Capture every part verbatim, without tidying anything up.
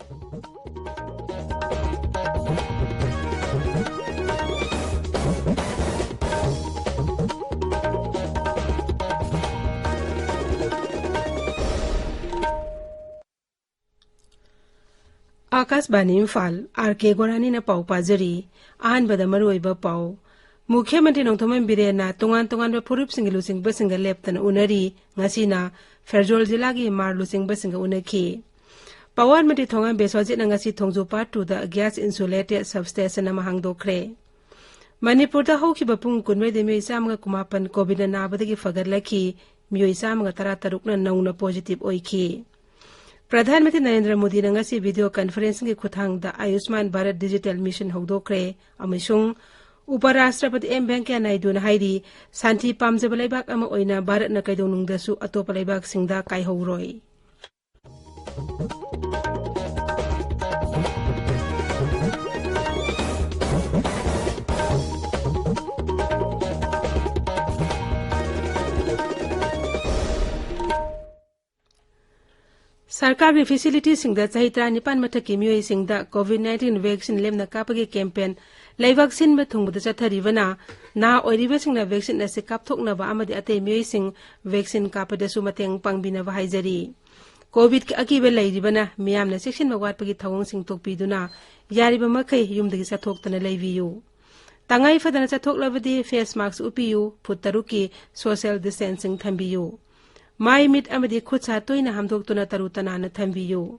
ꯑꯥꯀꯥꯁꯕꯥꯅꯤ Imphal, R ꯀꯦ ꯒꯣꯔꯥꯅꯤꯅ ꯄꯥꯎ ꯄꯥꯖꯔꯤ꯫ ꯑꯍꯥꯟꯕꯗ ꯃꯔꯨꯑꯣꯏꯕ ꯄꯥꯎ꯫ ꯃꯨꯈ꯭ꯌ ꯃꯟꯇ꯭ꯔꯤ ꯅꯣꯡꯊꯣꯝꯕꯝ ꯕꯤꯔꯦꯟꯅ ꯇꯣꯉꯥꯟ ꯇꯣꯉꯥꯟꯕ ꯐꯨꯔꯨꯞꯁꯤꯡꯒꯤ ꯂꯨꯆꯤꯡꯕꯁꯤꯡꯒ ꯂꯦꯞꯇꯅ ꯎꯅꯔꯤ꯫ ꯉꯁꯤꯅ ꯐꯦꯔꯖꯣꯜ ꯖꯤꯂꯥꯒꯤ ꯃꯥꯔ ꯂꯨꯆꯤꯡꯕꯁꯤꯡꯒ ꯎꯅꯈꯤ꯫ ꯄꯋꯥꯔ ꯃꯟꯇ꯭ꯔꯤ ꯊꯣꯉꯥꯝ ꯕꯤꯁ꯭ꯋꯖꯤꯠꯅ ꯉꯁꯤ ꯊꯣꯡꯖꯨ ꯄꯥꯔꯠ ꯇꯨꯗ ꯒ꯭ꯌꯥꯁ ꯏꯟꯁꯨꯂꯦꯇꯦꯗ ꯁꯕꯁ꯭ꯇꯦꯁꯟ ꯑꯃ ꯍꯥꯡꯗꯣꯛꯈ꯭ꯔꯦ꯫ ꯃꯅꯤꯄꯨꯔꯗ ꯍꯧꯈꯤꯕ ꯄꯨꯡ ꯀꯨꯟꯃꯔꯤꯗ ꯃꯤꯑꯣꯏ ꯆꯥꯝꯃꯒ ꯀꯨꯟꯃꯥꯄꯟ ꯀꯣꯚꯤꯗꯅ ꯅꯥꯕꯗꯒꯤ ꯐꯒꯠꯂꯛꯈꯤ꯫ ꯃꯤꯑꯣꯏ ꯆꯥꯝꯃꯒ ꯇꯔꯥꯇꯔꯨꯛꯅ ꯅꯧꯅ ꯄꯣꯖꯤꯇꯤꯚ ꯑꯣꯏꯈꯤ꯫ ꯄ꯭ꯔꯙꯥꯟ ꯃꯟꯇ꯭ꯔꯤ ꯅꯔꯦꯟꯗ꯭ꯔ ꯃꯣꯗꯤꯅ ꯉꯁꯤ ꯚꯤꯗꯤꯑꯣ ꯀꯟꯐꯔꯦꯟꯁꯤꯡꯒꯤ ꯈꯨꯠꯊꯥꯡꯗ ꯑꯥꯌꯨꯁꯃꯥꯟ ꯚꯥꯔꯠ ꯗꯤꯖꯤꯇꯦꯜ ꯃꯤꯁꯟ ꯍꯧꯗꯣꯛꯈ꯭ꯔꯦ ꯑꯃꯁꯨꯡ ꯎꯄ ꯔꯥꯁꯇ꯭ꯔꯄꯇꯤ ꯑꯦꯝ ꯚꯦꯡꯀꯌꯥ ꯅꯥꯏꯗꯨꯅ ꯍꯥꯏꯔꯤ, ꯁꯥꯟꯇꯤ ꯄꯥꯝꯖꯕ ꯂꯩꯕꯥꯛ ꯑꯃ ꯑꯣꯏꯅ ꯚꯥꯔꯠꯅ ꯀꯩꯗꯧꯅꯨꯡꯗꯁꯨ ꯑꯇꯣꯞꯄ ꯂꯩꯕꯥꯛꯁꯤꯡꯗ ꯀꯥꯏꯍꯧꯔꯣꯏ꯫ ꯁꯔꯀꯥꯔꯒꯤ ꯐꯦꯁꯤꯂꯤꯇꯤꯁꯤꯡꯗ ꯆꯍꯤ ꯇꯔꯥꯅꯤꯄꯥꯟ ꯃꯊꯛꯀꯤ ꯃꯤꯑꯣꯏꯁꯤꯡꯗ ꯀꯣꯚꯤꯗ ꯅꯥꯏꯟꯇꯤꯟ ꯚꯦꯛꯁꯤꯟ ꯂꯦꯝꯅ ꯀꯥꯞꯄꯒꯤ ꯀꯦꯝꯄꯦꯟ ꯂꯩꯕꯥꯛ ꯁꯤꯟꯕ ꯊꯨꯡꯕꯗ ꯆꯠꯊꯔꯤꯕꯅ, ꯅꯍꯥ ꯑꯣꯏꯔꯤꯕꯁꯤꯡꯅ ꯚꯦꯛꯁꯤꯟ ꯑꯁꯤ ꯀꯥꯞꯊꯣꯛꯅꯕ ꯑꯃꯗꯤ ꯑꯇꯩ ꯃꯤꯑꯣꯏꯁꯤꯡ ꯚꯦꯛꯁꯤꯟ ꯀꯥꯞꯄꯗꯁꯨ ꯃꯇꯦꯡ ꯄꯥꯡꯕꯤꯅꯕ ꯍꯥꯏꯖꯔꯤ꯫ ꯀꯣꯚꯤꯗꯀꯤ ꯑꯀꯤꯕ ꯂꯩꯔꯤꯕꯅ ꯃꯤꯌꯥꯝꯅ ꯆꯦꯛꯁꯤꯟꯕ ꯋꯥꯠꯄꯒꯤ ꯊꯧꯑꯣꯡꯁꯤꯡ ꯇꯣꯛꯄꯤꯗꯨꯅ ꯌꯥꯔꯤꯕ ꯃꯈꯩ ꯌꯨꯝꯗꯒꯤ ꯆꯠꯊꯣꯛꯇꯅ ꯂꯩꯕꯤꯌꯨ꯫ ꯇꯉꯥꯏ ꯐꯗꯅ ꯆꯠꯊꯣꯛꯂꯕꯗꯤ ꯐꯦꯁ ꯃꯥꯛꯁ ꯎꯞꯄꯤꯌꯨ, ꯐꯨꯠ ꯇꯔꯨꯛꯀꯤ ꯁꯣꯁꯤꯌꯦꯜ ꯗꯤꯁꯇꯦꯟꯁꯤꯡ ꯊꯝꯕꯤꯌꯨ꯫ ꯃꯥꯏ, ꯃꯤꯠ ꯑꯃꯗꯤ ꯈꯨꯠ ꯁꯥ ꯇꯣꯏꯅ ꯍꯥꯝꯗꯣꯛꯇꯨꯅ ꯇꯔꯨ ꯇꯅꯥꯟꯅ ꯊꯝꯕꯤꯌꯨ꯫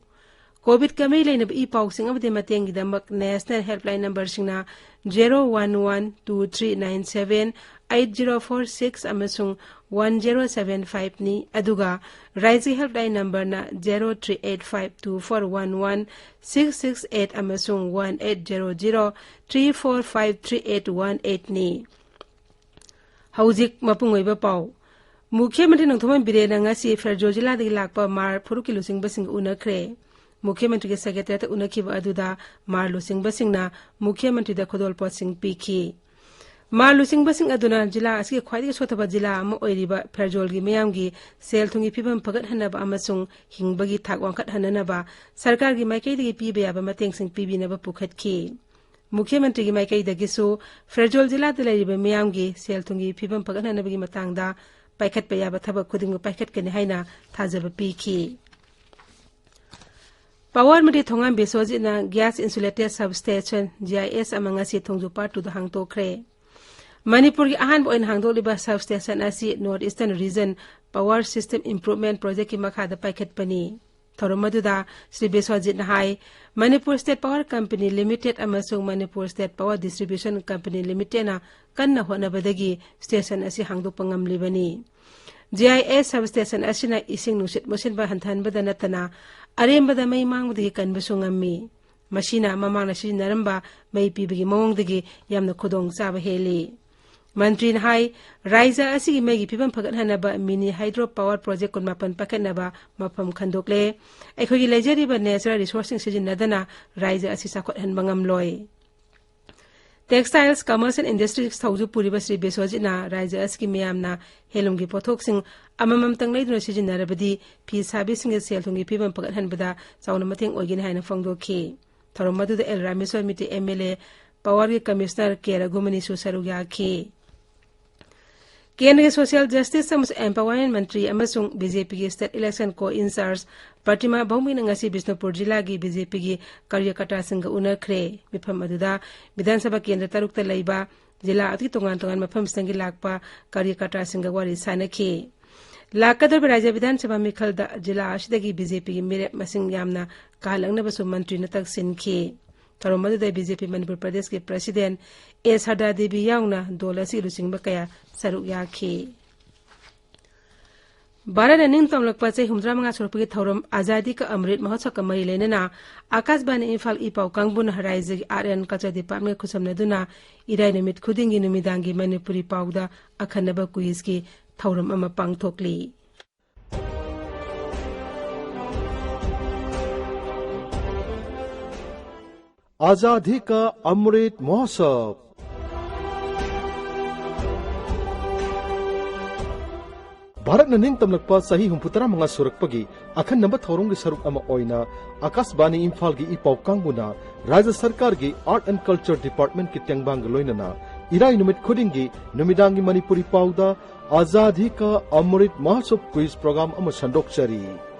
ꯀꯣꯚꯤꯗꯀ ꯃꯔꯤ ꯂꯩꯅꯕ ꯏ ꯄꯥꯎꯁꯤꯡ ꯑꯃꯗꯤ ꯃꯇꯦꯡꯒꯤꯗꯃꯛ ꯅꯦꯁꯅꯦꯜ ꯍꯦꯜꯞꯂꯥꯏꯟ ꯅꯝꯕꯔꯁꯤꯡꯅ zero one one two three nine seven eight zero four six ꯑꯃꯁꯨꯡ ꯋꯥꯟ ꯖꯦꯔꯣ ꯁꯚꯦꯟ ꯐꯥꯏꯚꯅꯤ, ꯑꯗꯨꯒ ꯔꯥꯏꯖ꯭ꯌ ꯍꯦꯜꯞꯂꯥꯏꯟ ꯅꯝꯕꯔꯅ zero three eight five two four one one six six eight ꯑꯃꯁꯨꯡ one eight zero zero three four five three eight one ꯑꯩꯠꯅꯤ꯫ ꯍꯧꯖꯤꯛ ꯃꯄꯨꯡ ꯑꯣꯏꯕ ꯄꯥꯎ꯫ ꯃꯨꯈ꯭ꯌ ꯃꯟꯇ꯭ꯔꯤ ꯅꯣꯡꯊꯣꯝꯕꯝ ꯕꯤꯔꯦꯟꯅ ꯉꯁꯤ ꯐꯦꯔꯖꯣ ꯖꯤꯂꯥꯗꯒꯤ ꯂꯥꯛꯄ ꯃꯥꯔ ꯐꯨꯔꯨꯞꯀꯤ ꯂꯨꯆꯤꯡꯕꯁꯤꯡꯒ ꯎꯅꯈ꯭ꯔꯦ꯫ ꯃꯨꯈ꯭ꯌ ꯃꯟꯇ꯭ꯔꯤꯒꯤ ꯁꯦꯀ꯭ꯔꯦꯇꯔꯤꯌꯦꯠꯇ ꯎꯅꯈꯤꯕ ꯑꯗꯨꯗ ꯃꯥꯔ ꯂꯨꯆꯤꯡꯕꯁꯤꯡꯅ ꯃꯨꯈ꯭ꯌ ꯃꯟꯇ꯭ꯔꯤꯗ ꯈꯨꯗꯣꯜꯄꯣꯠꯁꯤꯡ ꯄꯤꯈꯤ꯫ ꯃꯥ ꯂꯨꯆꯤꯡꯕꯁꯤꯡ ꯑꯗꯨꯅ ꯖꯤꯂꯥ ꯑꯁꯤꯒꯤ ꯈ꯭ꯋꯥꯏꯗꯒꯤ ꯁꯣꯠꯊꯕ ꯖꯤꯂꯥ ꯑꯃ ꯑꯣꯏꯔꯤꯕ ꯐꯦꯔꯖꯣꯜꯒꯤ ꯃꯤꯌꯥꯝꯒꯤ ꯁꯦꯜ ꯊꯨꯝꯒꯤ ꯐꯤꯕꯝ ꯐꯒꯠꯍꯟꯅꯕ ꯑꯃꯁꯨꯡ ꯍꯤꯡꯕꯒꯤ ꯊꯥꯛ ꯋꯥꯡꯈꯠꯍꯟꯅꯅꯕ ꯁꯔꯀꯥꯔꯒꯤ ꯃꯥꯏꯀꯩꯗꯒꯤ ꯄꯤꯕ ꯌꯥꯕ ꯃꯇꯦꯡꯁꯤꯡ ꯄꯤꯕꯤꯅꯕ ꯄꯨꯈꯠꯈꯤ꯫ ꯃꯨꯈ꯭ꯌ ꯃꯟꯇ꯭ꯔꯤꯒꯤ ꯃꯥꯏꯀꯩꯗꯒꯤꯁꯨ ꯐꯦꯔꯖꯣꯜ ꯖꯤꯂꯥꯗ ꯂꯩꯔꯤꯕ ꯃꯤꯌꯥꯝꯒꯤ ꯁꯦꯜ ꯊꯨꯝꯒꯤ ꯐꯤꯕꯝ ꯐꯒꯠꯍꯟꯅꯕꯒꯤ ꯃꯇꯥꯡꯗ ꯄꯥꯏꯈꯠꯄ ꯌꯥꯕ ꯊꯕꯛ ꯈꯨꯗꯤꯡꯃꯛ ꯄꯥꯏꯈꯠꯀꯅꯤ ꯍꯥꯏꯅ ꯊꯥꯖꯕ ꯄꯤꯈꯤ꯫ Power Mantri Thongam ꯕꯤꯁ꯭ꯋꯖꯤꯠꯅ gas insulated substation, G I S, ꯑꯃ ꯉꯁꯤ ꯊꯣꯡꯖꯨ Part two ꯗ ꯍꯥꯡꯗꯣꯛꯈ꯭ꯔꯦ꯫ ꯃꯅꯤꯄꯨꯔꯒꯤ ꯑꯍꯥꯟꯕ ꯑꯣꯏꯅ ꯍꯥꯡꯗꯣꯛꯂꯤꯕ substation ꯑꯁꯤ North Eastern Region Power System Improvement Project ꯀꯤ ꯃꯈꯥꯗ ꯄꯥꯏꯈꯠꯄꯅꯤ꯫ ꯊꯧꯔꯝ ꯑꯗꯨꯗ ꯁ꯭ꯔꯤ ꯕꯤꯁ꯭ꯋꯖꯤꯠꯅ ꯍꯥꯏ, Manipur State Power Company Limited ꯑꯃꯁꯨꯡ Manipur State Power Distribution Company Limited ꯅ ꯀꯟꯅ ꯍꯣꯠꯅꯕꯗꯒꯤ station ꯑꯁꯤ ꯍꯥꯡꯗꯣꯛꯄ ꯉꯝꯂꯤꯕꯅꯤ꯫ G I S substation ꯑꯁꯤꯅ ꯏꯁꯤꯡ ꯅꯨꯡꯁꯤꯠ ꯃꯣꯠꯁꯤꯟꯕ ꯍꯟꯊꯍꯟꯕꯗ ꯅꯠꯇꯅ ꯑꯔꯦꯝꯕꯗ ꯃꯩ ꯃꯥꯡꯕꯗꯒꯤ ꯀꯟꯕꯁꯨ ꯉꯝꯃꯤ꯫ ꯃꯁꯤꯅ ꯃꯃꯥꯡꯗ ꯁꯤꯖꯤꯟꯅꯔꯝꯕ ꯃꯩ ꯄꯤꯕꯒꯤ ꯃꯑꯣꯡꯗꯒꯤ ꯌꯥꯝꯅ ꯈꯨꯗꯣꯡꯆꯥꯕ ꯍꯦꯜꯂꯤ꯫ ꯃꯟꯇ꯭ꯔꯤꯅ ꯍꯥꯏ, ꯔꯥꯖ꯭ꯌ ꯑꯁꯤꯒꯤ ꯃꯩꯒꯤ ꯐꯤꯕꯝ ꯐꯒꯠꯍꯟꯅꯕ mini hydro power project ꯀꯨꯟꯃꯥꯄꯟ ꯄꯥꯏꯈꯠꯅꯕ ꯃꯐꯝ ꯈꯟꯗꯣꯛꯂꯦ꯫ ꯑꯩꯈꯣꯏꯒꯤ ꯂꯩꯖꯔꯤꯕ natural resource ꯁꯤꯡ ꯁꯤꯖꯤꯟꯅꯗꯅ ꯔꯥꯖ꯭ꯌ ꯑꯁꯤ ꯆꯥꯎꯈꯠꯍꯟꯕ ꯉꯝꯂꯣꯏ꯫ Textiles, Commerce and Industries ꯊꯧꯖꯨ ꯄꯨꯔꯤꯕ ꯁ꯭ꯔꯤ ꯕꯤꯁ꯭ꯋꯖꯤꯠꯅ ꯔꯥꯖ꯭ꯌ ꯑꯁꯤꯒꯤ ꯃꯤꯌꯥꯝꯅ handloom ꯒꯤ ꯄꯣꯠꯊꯣꯛꯁꯤꯡ ꯑꯃꯃꯝꯇꯪ ꯂꯩꯗꯨꯅ ꯁꯤꯖꯤꯟꯅꯔꯕꯗꯤ ꯐꯤ ꯁꯥꯕꯤꯁꯤꯡꯒꯤ ꯁꯦꯜ ꯊꯨꯝꯒꯤ ꯐꯤꯕꯝ ꯐꯒꯠꯍꯟꯕꯗ ꯆꯥꯎꯅ ꯃꯇꯦꯡ ꯑꯣꯏꯒꯅꯤ ꯍꯥꯏꯅ ꯐꯣꯡꯗꯣꯛꯈꯤ꯫ ꯊꯧꯔꯝ ꯑꯗꯨꯗ L Rameshwar Mitri M L A, Power ꯒꯤ Commissioner ꯀꯦ ꯔꯘꯨꯃꯅꯤꯁꯨ ꯁꯔꯨꯛ ꯌꯥꯈꯤ꯫ ꯀꯦꯟꯗ꯭ꯔꯒꯤ Social Justice ꯑꯃꯁꯨꯡ Empowerment ꯃꯟꯇ꯭ꯔꯤ ꯑꯃꯁꯨꯡ B J P ꯒꯤ State Election Co-in-charge ꯄ꯭ꯔꯇꯤꯃꯥ ꯚꯧꯃꯤꯅ ꯉꯁꯤ ꯕꯤꯁꯅꯨꯄꯨꯔ ꯖꯤꯂꯥꯒꯤ B J P ꯒꯤ ꯀꯥꯔꯌꯀꯔꯇꯥꯁꯤꯡꯒ ꯎꯅꯈ꯭ꯔꯦ꯫ ꯃꯤꯐꯝ ꯑꯗꯨꯗ ꯕꯤꯙꯥꯟ ꯁꯚꯥ ꯀꯦꯟꯗ꯭ꯔ ꯇꯔꯨꯛꯇ ꯂꯩꯕ ꯖꯤꯂꯥ ꯑꯗꯨꯒꯤ ꯇꯣꯉꯥꯟ ꯇꯣꯉꯥꯟꯕ ꯃꯐꯝꯁꯤꯡꯗꯒꯤ ꯂꯥꯛꯄ ꯀꯥꯔꯌꯀꯔꯇꯥꯁꯤꯡꯒ ꯋꯥꯔꯤ ꯁꯥꯅꯈꯤ꯫ ꯂꯥꯛꯀꯗꯧꯔꯤꯕ ꯔꯥꯖ꯭ꯌ ꯕꯤꯙꯥꯟ ꯁꯚꯥ ꯃꯤꯈꯜꯗ ꯖꯤꯂꯥ ꯑꯁꯤꯗꯒꯤ B J P ꯒꯤ ꯃꯤꯔꯦꯞ ꯃꯁꯤꯡ ꯌꯥꯝꯅ ꯀꯥꯍꯜꯂꯛꯅꯕꯁꯨ ꯃꯟꯇ꯭ꯔꯤꯅ ꯇꯛꯁꯤꯟꯈꯤ꯫ ꯊꯧꯔꯝ ꯑꯗꯨꯗ B J P ꯃꯅꯤꯄꯨꯔ ꯄ꯭ꯔꯗꯦꯁꯀꯤ President A ꯁꯔꯗꯥ ꯗꯦꯕꯤ ꯌꯥꯎꯅ ꯗꯣꯜ ꯑꯁꯤꯒꯤ ꯂꯨꯆꯤꯡꯕ ꯀꯌꯥ ꯁꯔꯨꯛ ꯌꯥꯈꯤ꯫ ꯚꯥꯔꯠꯅ ꯅꯤꯡꯇꯝꯂꯛꯄ ꯆꯍꯤ ꯍꯨꯝꯐꯨꯇꯔꯥꯃꯉꯥ ꯁꯨꯔꯛꯄꯒꯤ ꯊꯧꯔꯝ ꯑꯖꯥꯗꯤ ꯀ ꯑꯃ꯭ꯔꯤꯠ ꯃꯍꯣꯠꯁꯕꯀ ꯃꯔꯤ ꯂꯩꯅꯅ ꯑꯀꯥꯁꯕꯥꯅꯤ ꯏꯝꯐꯥꯜ ꯏ ꯄꯥꯎ ꯀꯥꯡꯕꯨꯅ ꯔꯥꯖ꯭ꯌꯒꯤ Art and Culture Department ꯈꯨꯠꯁꯝꯅꯗꯨꯅ ꯏꯔꯥꯏ ꯅꯨꯃꯤꯠ ꯈꯨꯗꯤꯡꯒꯤ ꯅꯨꯃꯤꯗꯥꯡꯒꯤ ꯃꯅꯤꯄꯨꯔꯤ ꯄꯥꯎꯗ ꯑꯈꯟꯅꯕ quiz ꯀꯤ ꯊꯧꯔꯝ ꯑꯃ ꯄꯥꯡꯊꯣꯛꯂꯤ꯫ आजादी का अमृत महोत्सव। ꯚꯥꯔꯠꯅ ꯅꯤꯡꯇꯝꯂꯛꯄ ꯆꯍꯤ ꯍꯨꯝꯐꯨ ꯇꯔꯥꯃꯉꯥ ꯁꯨꯔꯛꯄꯒꯤ ꯑꯈꯟꯅꯕ ꯊꯧꯔꯝꯒꯤ ꯁꯔꯨꯛ ꯑꯃ ꯑꯣꯏꯅ ꯑꯀꯥꯁꯕꯥꯅꯤ ꯏꯝꯐꯥꯜꯒꯤ ꯏ ꯄꯥꯎ ꯀꯥꯡꯕꯨꯅ ꯔꯥꯖ꯭ꯌ ꯁꯔꯀꯥꯔꯒꯤ Art and Culture Departmentꯀꯤ ꯇꯦꯡꯕꯥꯡꯒ ꯂꯣꯏꯅꯅ ꯏꯔꯥꯏ ꯅꯨꯃꯤꯠ ꯈꯨꯗꯤꯡꯒꯤ ꯅꯨꯃꯤꯗꯥꯡꯒꯤ ꯃꯅꯤꯄꯨꯔꯤ ꯄꯥꯎꯗ ꯑꯖꯥꯗꯤ ꯀꯥ ꯑꯃ꯭ꯔꯤꯠ ꯃꯍꯣꯠꯁꯕ quiz program ꯑꯃ ꯁꯟꯗꯣꯛꯆꯔꯤ꯫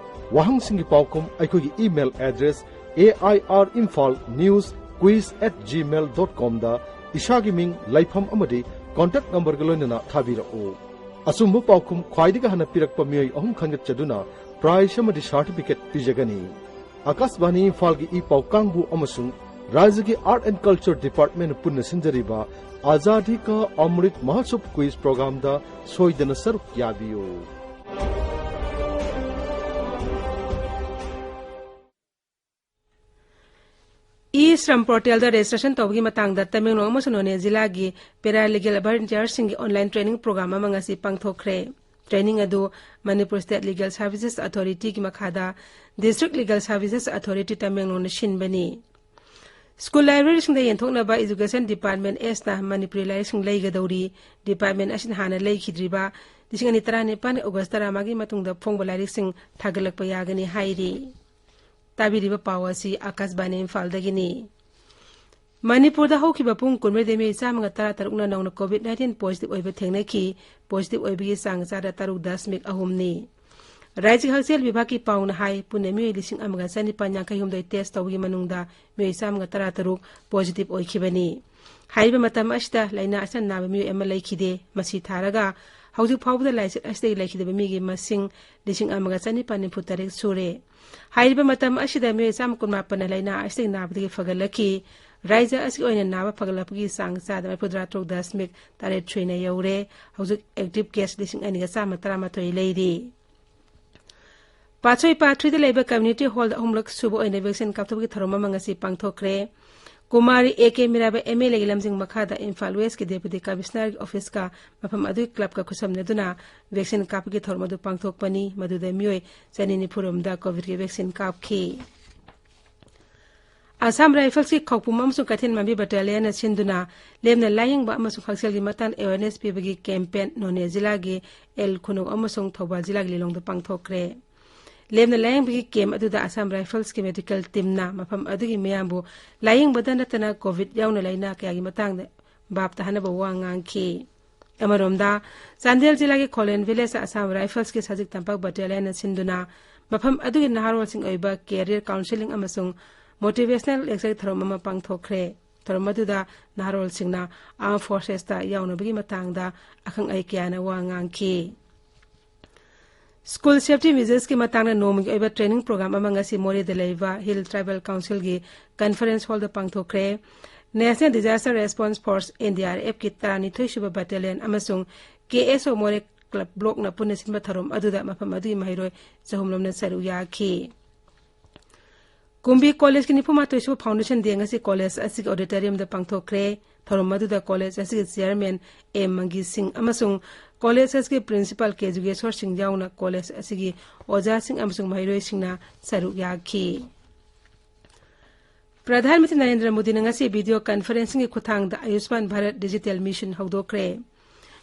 ꯋꯥꯍꯪꯁꯤꯡꯒꯤ ꯄꯥꯎꯈꯨꯝ ꯑꯩꯈꯣꯏꯒꯤ email address A I R Imphal news quiz at gmail dot comꯗ ꯏꯁꯥꯒꯤ ꯃꯤꯡ, ꯂꯩꯐꯝ ꯑꯃꯗꯤ contact numberꯒ ꯂꯣꯏꯅꯅ ꯊꯥꯕꯤꯔꯛꯎ꯫ ꯑꯆꯨꯝꯕ ꯄꯥꯎꯈꯨꯝ ꯈ꯭ꯋꯥꯏꯗꯒꯤ ꯍꯥꯟꯅ ꯄꯤꯔꯛꯄ ꯃꯤꯑꯣꯏ ꯑꯍꯨꯝ ꯈꯟꯒꯠꯆꯗꯨꯅ prize ꯑꯃꯗꯤ certificate ꯄꯤꯖꯒꯅꯤ꯫ ꯑꯀꯥꯁꯕꯥꯅꯤ ꯏꯝꯐꯥꯜꯒꯤ ꯏ ꯄꯥꯎ ꯀꯥꯡꯕꯨ ꯑꯃꯁꯨꯡ ꯔꯥꯖ꯭ꯌꯒꯤ Art and Culture Department ꯄꯨꯟꯅ ꯁꯤꯟꯖꯔꯤꯕ ꯑꯖꯥꯗꯤ ꯀꯥ ꯑꯃ꯭ꯔꯤꯠ ꯃꯍꯣꯠꯁꯕ quiz programꯗ ꯁꯣꯏꯗꯅ ꯁꯔꯨꯛ ꯌꯥꯕꯤꯌꯨ꯫ E-Shram portalꯗ registration ꯇꯧꯕꯒꯤ ꯃꯇꯥꯡꯗ ꯇꯃꯦꯡꯂꯣꯡ ꯑꯃꯁꯨꯡ ꯅꯣꯅꯦ ꯖꯤꯂꯥꯒꯤ paralegal volunteersꯁꯤꯡꯒꯤ online training program ꯑꯃ ꯉꯁꯤ ꯄꯥꯡꯊꯣꯛꯈ꯭ꯔꯦ꯫ Training ꯑꯗꯨ Manipur State Legal Services Authorityꯒꯤ ꯃꯈꯥꯗ District Legal Services Authority ꯇꯃꯦꯡꯂꯣꯡꯅ ꯁꯤꯟꯕꯅꯤ꯫ School libraryꯁꯤꯡꯗ ꯌꯦꯟꯊꯣꯛꯅꯕ Education Department Sꯅ Manipuri ꯂꯥꯏꯔꯤꯛꯁꯤꯡ ꯂꯩꯒꯗꯧꯔꯤ꯫ Department ꯑꯁꯤꯅ ꯍꯥꯟꯅ ꯂꯩꯈꯤꯗ꯭ꯔꯤꯕ ꯂꯤꯁꯤꯡ ꯑꯅꯤ ꯇꯔꯥꯅꯤꯄꯥꯟ August ꯇꯔꯥꯃꯉꯥꯒꯤ ꯃꯇꯨꯡꯗ ꯐꯣꯡꯕ ꯂꯥꯏꯔꯤꯛꯁꯤꯡ ꯊꯥꯒꯠꯂꯛꯄ ꯌꯥꯒꯅꯤ ꯍꯥꯏꯔꯤ꯫ ꯇꯥꯕꯤꯔꯤꯕ ꯄꯥꯎ ꯑꯁꯤ ꯑꯀꯥꯁꯕꯥꯅꯤ ꯏꯝꯐꯥꯜꯗꯒꯤꯅꯤ꯫ ꯃꯅꯤꯄꯨꯔꯗ ꯍꯧꯈꯤꯕ ꯄꯨꯡ ꯀꯨꯟꯃꯔꯤꯗ ꯃꯤꯑꯣꯏ ꯆꯥꯝꯃꯒ ꯇꯔꯥꯇꯔꯨꯛꯅ ꯅꯧꯅ COVID nineteen positive ꯑꯣꯏꯕ ꯊꯦꯡꯅꯈꯤ꯫ Positive ꯑꯣꯏꯕꯒꯤ ꯆꯥꯡ ꯆꯥꯗ ꯇꯔꯨꯛ ꯗꯁꯃꯤꯛ ꯑꯍꯨꯝꯅꯤ꯫ ꯔꯥꯖ꯭ꯌ ꯍꯛꯁꯦꯜ ꯕꯤꯚꯥꯒꯀꯤ ꯄꯥꯎꯅ ꯍꯥꯏ, ꯄꯨꯟꯅ ꯃꯤꯑꯣꯏ ꯂꯤꯁꯤꯡ ꯑꯃꯒ ꯆꯅꯤꯄꯥꯟ ꯌꯥꯡꯈꯩ ꯍꯨꯝꯗꯣꯏ test ꯇꯧꯕꯒꯤ ꯃꯅꯨꯡꯗ ꯃꯤꯑꯣꯏ ꯆꯥꯝꯃꯒ ꯇꯔꯥꯇꯔꯨꯛ positive ꯑꯣꯏꯈꯤꯕꯅꯤ꯫ ꯍꯥꯏꯔꯤꯕ ꯃꯇꯝ ꯑꯁꯤꯗ ꯂꯥꯏꯅꯥ ꯑꯁꯤꯅ ꯅꯥꯕ ꯃꯤꯑꯣꯏ ꯑꯃ ꯂꯩꯈꯤꯗꯦ꯫ ꯃꯁꯤ ꯊꯥꯔꯒ ꯍꯧꯖꯤꯛ ꯐꯥꯎꯕꯗ ꯂꯥꯏꯆꯠ ꯑꯁꯤꯗꯒꯤ ꯂꯩꯈꯤꯗꯕ ꯃꯤꯒꯤ ꯃꯁꯤꯡ ꯂꯤꯁꯤꯡ ꯑꯃꯒ ꯆꯅꯤꯄꯥꯟ ꯅꯤꯐꯨ ꯇꯔꯦꯠ ꯁꯨꯔꯦ꯫ ꯍꯥꯏꯔꯤꯕ ꯃꯇꯝ ꯑꯁꯤꯗ ꯃꯤꯑꯣꯏ ꯆꯥꯝꯃ ꯀꯨꯟꯃꯥꯄꯟꯅ ꯂꯥꯏꯅꯥ ꯑꯁꯤꯗꯒꯤ ꯅꯥꯕꯗꯒꯤ ꯐꯒꯠꯂꯛꯈꯤ꯫ ꯔꯥꯖ꯭ꯌ ꯑꯁꯤꯒꯤ ꯑꯣꯏꯅ ꯅꯥꯕ ꯐꯒꯠꯂꯛꯄꯒꯤ ꯆꯥꯡ ꯆꯥꯗ ꯃꯔꯤꯐꯨꯇꯔꯥ ꯇꯔꯨꯛ ꯗꯁꯃꯤꯛ ꯇꯔꯦꯠ ꯁꯨꯏꯅ ꯌꯧꯔꯦ꯫ ꯍꯧꯖꯤꯛ active case ꯂꯤꯁꯤꯡ ꯑꯅꯤꯒ ꯆꯥꯝꯃ ꯇꯔꯥꯃꯥꯊꯣꯏ ꯂꯩꯔꯤ꯫ ꯄꯥꯠꯁꯣꯏ ꯄꯥꯠ ꯊ꯭ꯔꯤꯗ ꯂꯩꯕ community hallꯗ ꯑꯍꯨꯝꯂꯛ ꯁꯨꯕ ꯑꯣꯏꯅ vaccine ꯀꯥꯞꯊꯣꯛꯄꯒꯤ ꯊꯧꯔꯝ ꯑꯃ ꯉꯁꯤ ꯄꯥꯡꯊꯣꯛꯈ꯭ꯔꯦ꯫ ꯀꯨꯃꯥꯔꯤ A K ꯃꯤꯔꯥꯕꯥꯏ MLAꯒꯤ ꯂꯝꯖꯤꯡ ꯃꯈꯥꯗ ꯏꯝꯐꯥꯜ Westꯀꯤ Deputy Commissionerꯒꯤ officeꯀ ꯃꯐꯝ ꯑꯗꯨꯒꯤ clubꯀ ꯈꯨꯠꯁꯝꯅꯗꯨꯅ vaccine ꯀꯥꯞꯄꯒꯤ ꯊꯧꯔꯝ ꯑꯗꯨ ꯄꯥꯡꯊꯣꯛꯄꯅꯤ꯫ ꯃꯗꯨꯗ ꯃꯤꯑꯣꯏ ꯆꯅꯤ ꯅꯤꯐꯨ ꯔꯣꯝꯗ COVIDꯀꯤ vaccine ꯀꯥꯞꯈꯤ꯫ ꯑꯁꯥꯝ ꯔꯥꯏꯐꯜꯁꯀꯤ ꯈꯧꯄꯨꯝ ꯑꯃꯁꯨꯡ ꯀꯩꯊꯦꯜ ꯃꯥꯟꯕꯤ ꯕꯇꯥꯂꯤꯌꯟꯅ ꯁꯤꯟꯗꯨꯅ ꯂꯦꯝꯅ ꯂꯥꯌꯦꯡꯕ ꯑꯃꯁꯨꯡ ꯍꯛꯁꯦꯜꯒꯤ ꯃꯇꯥꯡꯗ ꯑꯦꯋꯦꯔꯅꯦꯁ ꯄꯤꯕꯒꯤ ꯀꯦꯝꯄꯦꯟ ꯅꯣꯅꯦ ꯖꯤꯂꯥꯒꯤ ꯑꯦꯜ ꯈꯨꯅꯧ ꯑꯃꯁꯨꯡ ꯊꯧꯕꯥꯜ ꯖꯤꯂꯥꯒꯤ ꯂꯤꯂꯣꯡꯗ ꯄꯥꯡꯊꯣꯛꯈ꯭ꯔꯦ꯫ ꯂꯦꯝꯅ ꯂꯥꯌꯦꯡꯕꯒꯤ ꯀꯦꯝ ꯑꯗꯨꯗ ꯑꯁꯥꯝ ꯔꯥꯏꯐꯜꯁꯀꯤ ꯃꯦꯗꯤꯀꯦꯜ ꯇꯤꯝꯅ ꯃꯐꯝ ꯑꯗꯨꯒꯤ ꯃꯤꯌꯥꯝꯕꯨ ꯂꯥꯌꯦꯡꯕꯗ ꯅꯠꯇꯅ ꯀꯣꯚꯤꯗ ꯌꯥꯎꯅ ꯂꯥꯏꯅꯥ ꯀꯌꯥꯒꯤ ꯃꯇꯥꯡꯗ ꯚꯥꯞ ꯇꯥꯍꯟꯅꯕ ꯋꯥ ꯉꯥꯡꯈꯤ꯫ ꯑꯃꯔꯣꯝꯗ, ꯆꯥꯟꯗꯦꯜ ꯖꯤꯂꯥꯒꯤ ꯈꯣꯂꯦꯟ ꯚꯤꯂꯦꯖꯇ ꯑꯁꯥꯝ ꯔꯥꯏꯐꯜꯁꯀꯤ ꯁꯖꯤꯛ ꯇꯝꯄꯥꯛ ꯕꯇꯥꯂꯤꯌꯟꯅ ꯁꯤꯟꯗꯨꯅ ꯃꯐꯝ ꯑꯗꯨꯒꯤ ꯅꯍꯥꯔꯣꯜꯁꯤꯡ ꯑꯣꯏꯕ ꯀꯦꯔꯤꯌꯔ ꯀꯥꯎꯟꯁꯤꯂꯤꯡ ꯑꯃꯁꯨꯡ ꯃꯣꯇꯤꯚꯦꯁꯅꯦꯜ ꯂꯦꯛꯆꯔ ꯊꯧꯔꯝ ꯑꯃ ꯄꯥꯡꯊꯣꯛꯈ꯭ꯔꯦ꯫ ꯊꯧꯔꯝ ꯑꯗꯨꯗ ꯅꯍꯥꯔꯣꯜꯁꯤꯡꯅ ꯑꯥꯔꯝ ꯐꯣꯔꯁꯦꯁꯇ ꯌꯥꯎꯅꯕꯒꯤ ꯃꯇꯥꯡꯗ ꯑꯈꯪ ꯑꯍꯩ ꯀꯌꯥꯅ ꯋꯥ ꯉꯥꯡꯈꯤ꯫ ꯁ꯭ꯀꯨꯜ ꯁꯦꯐꯇꯤ ꯃꯦꯖꯔꯁꯀꯤ ꯃꯇꯥꯡꯗ ꯅꯣꯡꯃꯒꯤ ꯑꯣꯏꯕ ꯇ꯭ꯔꯦꯅꯤꯡ ꯄ꯭ꯔꯣꯒ꯭ꯔꯥꯝ ꯑꯃ ꯉꯁꯤ ꯃꯣꯔꯦꯗ ꯂꯩꯕ ꯍꯤꯜ ꯇ꯭ꯔꯥꯏꯕꯦꯜ ꯀꯥꯎꯟꯁꯤꯜꯒꯤ ꯀꯟꯐꯔꯦꯟꯁ ꯍꯣꯜꯗ ꯄꯥꯡꯊꯣꯛꯈ꯭ꯔꯦ꯫ National disaster response force, N D R ꯑꯦꯐꯀꯤ ꯇꯔꯥꯅꯤꯊꯣꯏ ꯁꯨꯕ ꯕꯇꯥꯂꯤꯌꯟ ꯑꯃꯁꯨꯡ ꯀꯦ ꯑꯦꯁ ꯑꯣ ꯃꯣꯔꯦ ꯀ꯭ꯂꯕ ꯕ꯭ꯂꯣꯛꯅ ꯄꯨꯟꯅ ꯁꯤꯟꯕ ꯊꯧꯔꯝ ꯑꯗꯨꯗ ꯃꯐꯝ ꯑꯗꯨꯒꯤ ꯃꯍꯩꯔꯣꯏ ꯆꯍꯨꯝ ꯂꯣꯝꯅ ꯁꯔꯨꯛ ꯌꯥꯈꯤ꯫ ꯀꯨꯝꯕꯤ ꯀꯣꯂꯦꯖꯀꯤ ꯅꯤꯐꯨ ꯃꯥꯊꯣꯏ ꯁꯨꯕ ꯐꯥꯎꯟꯗꯦꯁꯟ ꯗꯦ ꯉꯁꯤ ꯀꯣꯂꯦꯖ ꯑꯁꯤꯒꯤ ꯑꯣꯗꯤꯇꯣꯔꯤꯌꯝꯗ ꯄꯥꯡꯊꯣꯛꯈ꯭ꯔꯦ꯫ ꯊꯧꯔꯝ ꯑꯗꯨꯗ ꯀꯣꯂꯦꯖ ꯑꯁꯤꯒꯤ ꯆꯤꯌꯔꯃꯦꯟ ꯑꯦꯝ ꯃꯪꯒꯤ ꯁꯤꯡ ꯑꯃꯁꯨꯡ ꯀꯣꯂꯦꯖ ꯑꯁꯤꯒꯤ ꯄ꯭ꯔꯤꯟꯁꯤꯄꯥꯜ ꯀꯦ ꯖꯨꯒꯦꯁꯣꯔ ꯁꯤꯡ ꯌꯥꯎꯅ ꯀꯣꯂꯦꯖ ꯑꯁꯤꯒꯤ ꯑꯣꯖꯥꯁꯤꯡ ꯑꯃꯁꯨꯡ ꯃꯍꯩꯔꯣꯏꯁꯤꯡꯅ ꯁꯔꯨꯛ ꯌꯥꯈꯤ꯫ ꯄ꯭ꯔꯙꯥꯟ ꯃꯟꯇ꯭ꯔꯤ ꯅꯔꯦꯟꯗ꯭ꯔ ꯃꯣꯗꯤꯅ ꯉꯁꯤ ꯚꯤꯗꯤꯑꯣ ꯀꯟꯐꯔꯦꯟꯁꯤꯡꯒꯤ ꯈꯨꯠꯊꯥꯡꯗ ꯑꯌꯨꯁꯃꯥꯟ ꯚꯥꯔꯠ ꯗꯤꯖꯤꯇꯦꯜ ꯃꯤꯁꯟ ꯍꯧꯗꯣꯛꯈ꯭ꯔꯦ꯫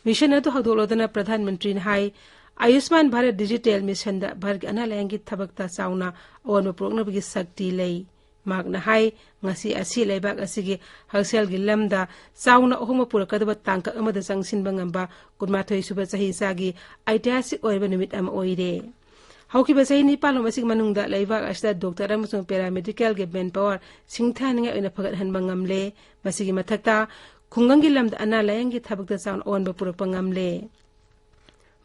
ꯃꯤꯁꯟ ꯑꯗꯨ ꯍꯧꯗꯣꯛꯂꯗꯨꯅ ꯄ꯭ꯔꯙꯥꯟ ꯃꯟꯇ꯭ꯔꯤꯅ ꯍꯥꯏ, ꯑꯌꯨꯁꯃꯥꯟ ꯚꯥꯔꯠ ꯗꯤꯖꯤꯇꯦꯜ ꯃꯤꯁꯟꯗ ꯚꯥꯔꯠꯀꯤ ꯑꯅꯥ ꯂꯥꯌꯦꯡꯒꯤ ꯊꯕꯛꯇ ꯆꯥꯎꯅ ꯑꯑꯣꯟꯕ ꯄꯨꯔꯛꯅꯕꯒꯤ ꯁꯛꯇꯤ ꯂꯩ꯫ ꯃꯍꯥꯛꯅ ꯍꯥꯏ, ꯉꯁꯤ ꯑꯁꯤ ꯂꯩꯕꯥꯛ ꯑꯁꯤꯒꯤ ꯍꯛꯁꯦꯜꯒꯤ ꯂꯝꯗ ꯆꯥꯎꯅ ꯑꯍꯣꯡꯕ ꯄꯨꯔꯛꯀꯗꯕ ꯇꯥꯡꯀꯛ ꯑꯃꯗ ꯆꯪꯁꯤꯟꯕ ꯉꯝꯕ ꯀꯨꯟꯃꯥꯊꯣꯏ ꯁꯨꯕ ꯆꯍꯤ ꯆꯥꯒꯤ ꯑꯩꯇꯤꯍꯥꯁꯤꯛ ꯑꯣꯏꯔꯕ ꯅꯨꯃꯤꯠ ꯑꯃ ꯑꯣꯏꯔꯦ꯫ ꯍꯧꯈꯤꯕ ꯆꯍꯤ ꯅꯤꯄꯥꯟꯂꯣꯝ ꯑꯁꯤꯒꯤ ꯃꯅꯨꯡꯗ ꯂꯩꯕꯥꯛ ꯑꯁꯤꯗ ꯗꯣꯛꯇꯔ ꯑꯃꯁꯨꯡ ꯄꯦꯔꯥꯃꯦꯗꯤꯀꯦꯜꯒꯤ ꯃꯦꯟ ꯄꯥꯋꯔ ꯁꯤꯡꯊꯥꯅꯤꯡꯉꯥꯏ ꯑꯣꯏꯅ ꯐꯒꯠꯍꯟꯕ ꯉꯝꯂꯦ꯫ ꯃꯁꯤꯒꯤ ꯃꯊꯛꯇ, ꯈꯨꯡꯒꯪꯒꯤ ꯂꯝꯗ ꯑꯅꯥ ꯂꯥꯌꯦꯡꯒꯤ ꯊꯕꯛꯇ ꯆꯥꯎꯅ ꯑꯑꯣꯟꯕ ꯄꯨꯔꯛꯄ ꯉꯝꯂꯦ꯫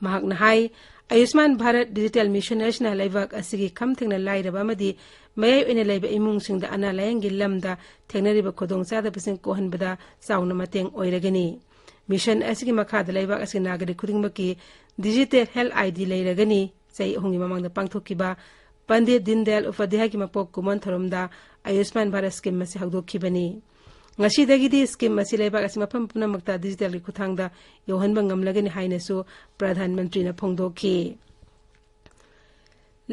ꯃꯍꯥꯛꯅ ꯍꯥꯏ, ꯑꯌꯨꯁꯃꯥꯟ ꯚꯥꯔꯠ ꯗꯤꯖꯤꯇꯦꯜ ꯃꯤꯁꯟ ꯑꯁꯤꯅ ꯂꯩꯕꯥꯛ ꯑꯁꯤꯒꯤ ꯈꯝ ꯊꯦꯡꯅ ꯂꯥꯏꯔꯕ ꯑꯃꯗꯤ ꯃꯌꯥꯏ ꯑꯣꯏꯅ ꯂꯩꯕ ꯏꯃꯨꯡꯁꯤꯡꯗ ꯑꯅꯥ ꯂꯥꯌꯦꯡꯒꯤ ꯂꯝꯗ ꯊꯦꯡꯅꯔꯤꯕ ꯈꯨꯗꯣꯡꯆꯥꯗꯕꯁꯤꯡ ꯀꯣꯛꯍꯟꯕꯗ ꯆꯥꯎꯅ ꯃꯇꯦꯡ ꯑꯣꯏꯔꯒꯅꯤ꯫ ꯃꯤꯁꯟ ꯑꯁꯤꯒꯤ ꯃꯈꯥꯗ ꯂꯩꯕꯥꯛ ꯑꯁꯤꯒꯤ ꯅꯥꯒꯔꯤꯛ ꯈꯨꯗꯤꯡꯃꯛꯀꯤ ꯗꯤꯖꯤꯇꯦꯜ ꯍꯦꯜꯊ ꯑꯥꯏ ꯗꯤ ꯂꯩꯔꯒꯅꯤ꯫ ꯆꯍꯤ ꯑꯍꯨꯝꯒꯤ ꯃꯃꯥꯡꯗ ꯄꯥꯡꯊꯣꯛꯈꯤꯕ ꯄꯟꯗꯤꯠ ꯗꯤꯟꯗꯌꯥꯜ ꯎꯄꯥꯙ꯭ꯌꯥꯌꯒꯤ ꯃꯄꯣꯛ ꯀꯨꯝꯑꯣꯟ ꯊꯧꯔꯝꯗ ꯑꯌꯨꯁꯃꯥꯟ ꯚꯥꯔꯠ ꯁ꯭ꯀꯤꯝ ꯑꯁꯤ ꯍꯧꯗꯣꯛꯈꯤꯕꯅꯤ꯫ ꯉꯁꯤꯗꯒꯤꯗꯤ ꯁ꯭ꯀꯤꯝ ꯑꯁꯤ ꯂꯩꯕꯥꯛ ꯑꯁꯤ ꯃꯐꯝ ꯄꯨꯝꯅꯃꯛꯇ ꯗꯤꯖꯤꯇꯦꯜꯒꯤ ꯈꯨꯠꯊꯥꯡꯗ ꯌꯧꯍꯟꯕ ꯉꯝꯂꯒꯅꯤ ꯍꯥꯏꯅꯁꯨ ꯄ꯭ꯔꯙꯥꯟ ꯃꯟꯇ꯭ꯔꯤꯅ ꯐꯣꯡꯗꯣꯛꯈꯤ꯫